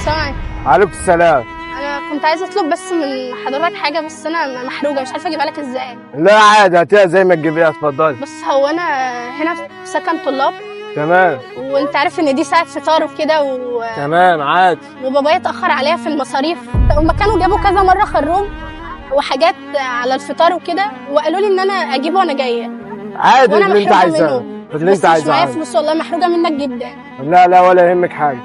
السلام عليكم. عليكم السلام. انا كنت عايزه اطلب بس من حضرتك حاجه، بس انا محروجه مش عارفه اجيبها لك ازاي. لا عادي، هاتيها زي ما تجيبيها، اتفضلي. بص، هو انا هنا في سكن طلاب. تمام. وانت عارف ان دي ساعة فطار وكده تمام عادي. وبابايا اتاخر عليا في المصاريف. هما كانوا جابوا كذا مرة خروب وحاجات على الفطار وكده، وقالوا لي ان انا اجيبه وانا جايه. عادي. وانا اللي انت محروجه عايزاه. منه. اللي بس انت مش عايزاه معايا عادي. فلوس، والله محروجه منك جدا. لا لا، ولا يهمك حاجه،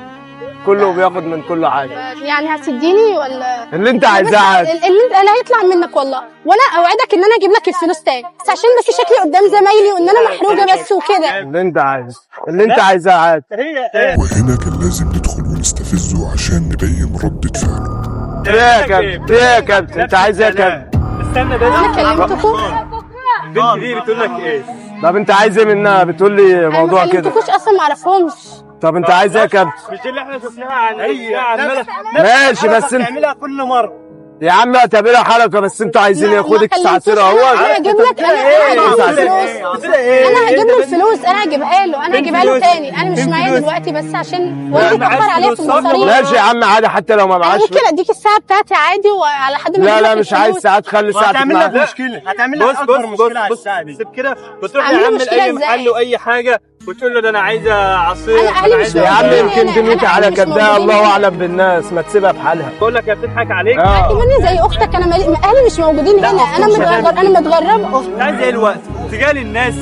كله بياخد من كله حاجه. يعني هتديني ولا اللي انت بس عايزاه عادي. اللي انت انا هيطلع منك والله، وانا اوعدك ان انا اجيب لك الفلوس تاني، بس عشان بس شكلي قدام زمايلي وان انا محروجه بس وكده. اللي انت عايزه، اللي انت عايزاه عادي. وهنا كان لازم ندخل ونستفزه عشان نبين ردة فعله. ايه يا كابتن؟ ايه يا كابتن؟ انت عايز ايه يا كابتن؟ استنى بس. انا كلمتكم. البنت دي بتقول لك ايه؟ طب انت عايز ايه منها؟ بتقول لي انا موضوع ما كده. كلمتكوش اصلا، ما اعرفهمش. طب انت عايز ايه يا كابتن؟ مش اللي احنا شفناها على هي عماله ماشي بس انت بتعملها كل مره. يا عم اعتبرها حركه، بس انتوا عايزين ايه؟ خد العصير اهو. انا هجيب لك، انا هجيب له الفلوس. انا هجيب له الفلوس، انا هجيبها له، انا هجيبها له تاني. انا مش معايا دلوقتي بس عشان والدي اتاخر عليا في المصاريف. ماشي يا عم عادي، حتى لو ما انا معاش. ممكن اديك الساعة بتاعتي عادي وعلى حد ما لا أجيب لا، لك مش عايز الفلوس. ساعات، خلي ساعتك هتعمل لك معاك. مشكله، هتعمل لك اكبر مشكلة على الساعة دي. سيب كده، بتروح عاملة يا عم مشكلة لاي إزاي؟ محل واي حاجة وتقول له ده انا عايزه عصير. أنا أهلي مش يا عم موجودين يمكن هنا، دنيتي أنا على أهلي مش كدها، موجودين الله هنا. اعلم بالناس، ما تسيبها في حالها. بقول لك هي بتضحك عليك. اه. اعتبرني زي اختك، انا اهلي مش موجودين هنا، انا متغرب، انا متغربه. انت عايز ايه الوقت؟ تجالي الناس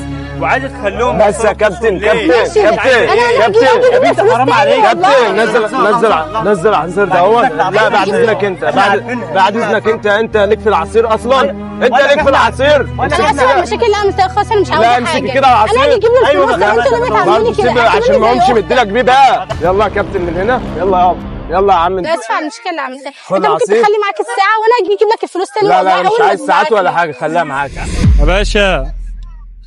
وعايزه تخليهم بس يا كابتن. ليه؟ كابتن. ماشي. كابتن. انا هجيب كابتن. هجيب له فلوس تاني والله. كابتن، نزل نزل نزل العصير ده اهو. لا بعد اذنك انت، بعد اذنك انت، انت ليك في العصير اصلا؟ انت ليك في العصير؟ انا اسفه على المشاكل اللي عملتها، خلاص انا مش لا عاوزه امسك حاجه. كده العصير. انا هجيب له أيوة، الفلوس. طب انتوا ليه بتعاملوني برضه كده؟ سيبها عشان اعتبرني ما زي اقومش اختك. مديلك بيه بقى. يلا يا كابتن من هنا، يلا يابا، يلا يا عم انت. لا اسفه على المشكلة اللي عملتها. خد انت ممكن عصير. تخلي معاك الساعة وانا اجي اجيب لك الفلوس تاني. لا والله لا، مش أول ما عايز ساعات ولا تبعت لي. حاجه، خليها معاك. يا باشا.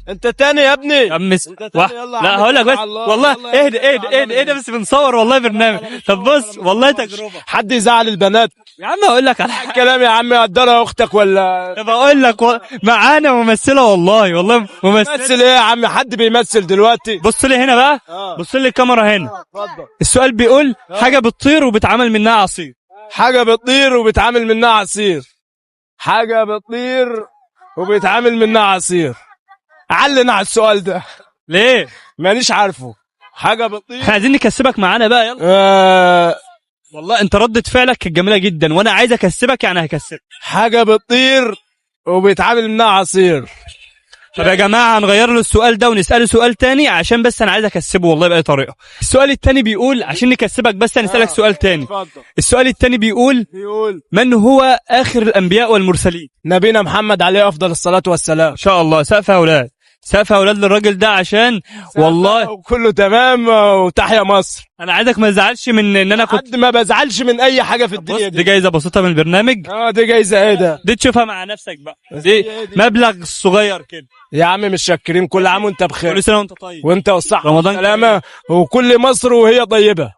انت تاني يا ابني. يا عم تاني، يلا يا لا عم هقول لك اتكل بس على الله، والله يلا. اهدى اهدى اهدى اهدى، بس بنصور والله برنامج. طب بص والله تجربه. حد يزعل البنات؟ يا عم هقول لك على حاجه. كلام يا عم، يقدرها اختك ولا طب اقول لك معانا ممثلة والله، والله ممثله. ممثل ايه يا عم؟ حد بيمثل دلوقتي؟ بص لي هنا بقى، بص لي الكاميرا هنا. اتفضل. السؤال بيقول حاجة بتطير وبتعمل منها عصير. حاجة بتطير وبيتعامل منها عصير. حاجة بتطير وبيتعامل منها عصير. علنا على السؤال ده. ليه؟ مانيش عارفه. حاجة بتطير. احنا عايزين نكسبك معانا بقى، يلا. آه. والله انت ردة فعلك كانت جميلة جدا، وانا عايز اكسبك، يعني هكسبك. حاجة بتطير وبيتعامل منها عصير. طب يا جماعة هنغير له السؤال ده ونساله سؤال تاني، عشان بس انا عايز اكسبه والله باي طريقه. السؤال التاني بيقول، عشان نكسبك بس هنسالك سؤال تاني. اتفضل. السؤال التاني بيقول بيقول من هو اخر الانبياء والمرسلين؟ نبينا محمد عليه افضل الصلاة والسلام. ان شاء الله. سقف يا اولاد، سقف يا اولاد للراجل ده، عشان والله وكله تمام وتحيا مصر. انا عايزك ما تزعلش من ان انا كنت حد ما بزعلش من اي حاجة في بص، الدنيا دي دي. جايزة بسيطة من البرنامج. اه دي جايزة ايه ده؟ دي تشوفها مع نفسك بقى، دي مبلغ صغير كده. يا عم متشكرين، كل عام وانت بخير. كل سنة وانت طيب. وانت والصحة رمضان والسلامة وكل مصر وهي طيبة.